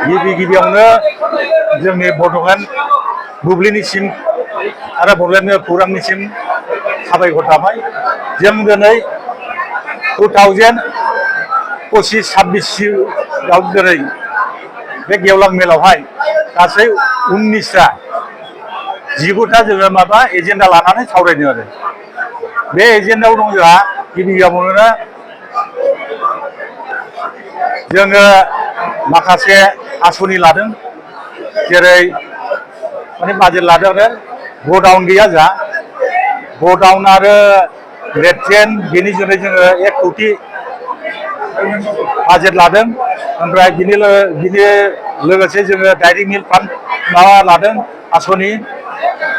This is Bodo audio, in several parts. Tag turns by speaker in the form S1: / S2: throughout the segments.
S1: गिबि गिबियावनो जोंनि बड'लेण्ड बुब्लिनिसिम आरो बड'लेण्ड खौरांनिसिम साबायखर थाबाय। जों दिनै 2025-26 दिनै बे गेवलां मेलावहाय गासै 19टा 19टा जोङो माबा एजेन्डा लानानै सावरायदों आरो बे एजेन्डायाव दं जोंहा गिबि गिबियावनो जोङो माखासे आसनि लादों, जेरै माने बाजेट लादों आरो गडाउन गैया जोंहा गडाउन आरो लेट्रिन बेनि जुनै जोङो 1 कौटि बाजेट लादों। ओमफ्राय बिनि लोगोसे जोङो डायरेक्ट मिल्क फान्ड माबा लादों आसनि।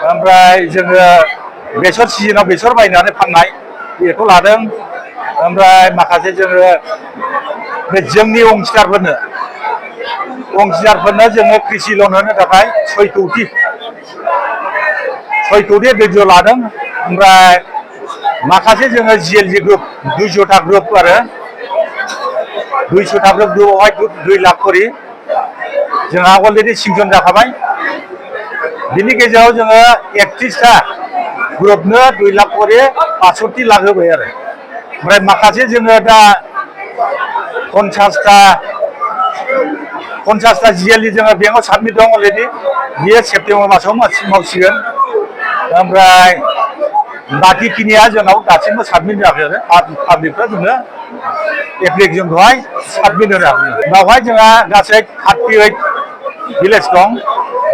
S1: ओमफ्राय जोङो बेसर सिजोनाव बेसर बायनानै फाननाय बेखौ लादों। ओमफ्राय माखासे जोङो बे जोंनि अंशदारफोरनो जोङो कृषि लन होनो थाखाय 6 कौटि धैर्य लादों। ओमफ्राय माखासे जोङो GLG ग्रुप 200टा ग्रुप आरो 200टा ग्रुपआवहाय 2 लाख करि जोंहा अलरेडि सेंसन जाखाबाय। बिनि गेजेराव जोङो 31टा ग्रुपनो 2 लाख करि 65 लाख होबाय आरो ओमफ्राय माखासे जोङो दा 50टा GLG जोङो बेंकआव साबमिट दं अलरेडि, बियो सेप्तेम्बर मासाव मावसिगोन। ओमफ्राय बाखिखिनिया जोंनाव दासिमबो साबमिट जायाखै आरो पाब्लिकफ्रा जोङो एप्लिकेसनखौहाय साबमिट होनाखै। बेवहाय जोंहा गासै 38 भिलेज दं,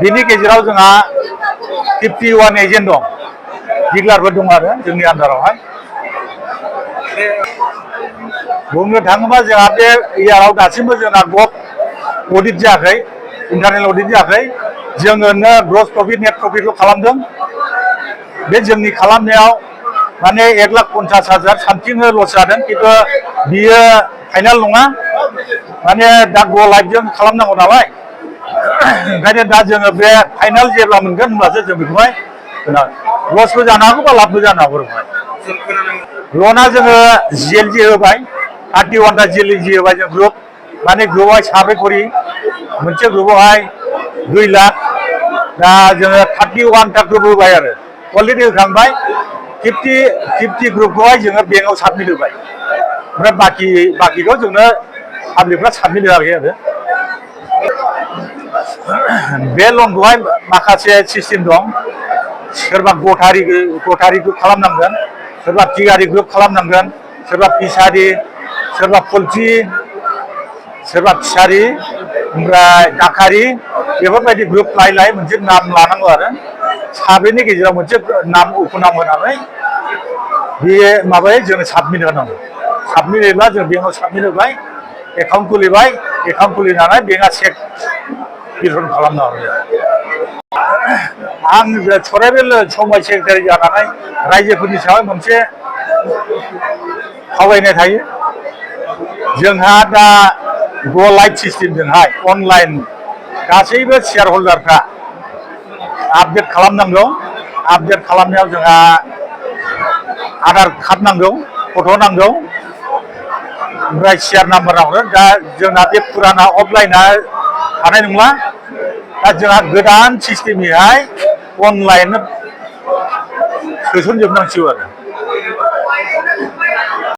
S1: बिनि गेजेराव जोंहा 51 एजेन्ट दं, डिलारफोर दं आरो जोंनि आन्दारावहाय। बुंनो थाङोबा जोंहा बे इयाराव दासिमबो जोंना अडिट जायाखै, इन्टारनेल अडिट जायाखै। जोङो ग्रस प्रफिट नेट प्रफिटल' खालामदों। बे जोंनि खालामनायाव माने 1,50,000 सामथिं लस जादों, खिन्थु बियो फाइनाल नङा। माने दा ग लाइभजों खालामनांगौ नालाय, ओंखायनो दा जोङो बे फाइनाल जेब्ला मोनगोन होनब्लासो जों बेखौहाय लसबो जानो हागौ बा लाबबो जानो हागौ। लना जोङो GLG होबाय, 31टा GLG होबाय जों ग्रुप, माने ग्रुपआवहाय 9 करि, मोनसे ग्रुपआवहाय 2 लाख। दा जोङो 31टा ग्रुप होबाय आरो अलरेडि होखांबाय। 50 ग्रुपखौहाय जोङो बेंकआव साबमिट होबाय। ओमफ्राय बाखिखौ जोंनो पाब्लिकफ्रा साबमिट होआखै आरो बे लनखौहाय माखासे सिस्टेम दं। सोरबा गटारि ग्रुप खालामनांगोन, सोरबा टिआरि ग्रुप खालामनांगोन, सोरबा फिसारि, सोरबा पल्ट्रि, सोरबा फिसारि, ओमफ्राय दाखारि, बेफोरबायदि ग्रुप लायै मोनसे नाम लानांगौ आरो 7नि गेजेराव मोनसे नाम उपनाम होनानै बे माबायै जोङो साबमिट होनांगौ। साबमिट होब्ला जों बेंकआव साबमिट होबाय, एकाउन्ट खुलिबाय, एकाउन्ट खुलिनानै बेंकआ चेक बिथन खालामना हरो। आं सराइबिल समबाय सेक्रेटारि जानानै रायजोफोरनि सायाव मोनसे खावलायनाय थायो। जोंहा दा ग लाइभ सिस्टेमजोंहाय अनलाइन गासैबो शेयार हल्डारफ्रा आपडेट खालामनांगौ। आपडेट खालामनायाव जोंहा आधार कार्ड नांगौ, फट' नांगौ, ओमफ्राय शेयार नाम्बार नांगौ। दा जोंना बे फुराना अफलाइना थानाय नंला। दा जोंहा गोदान सिस्टेमैहाय अनलाइन सोसनजोबनांसिगौ आरो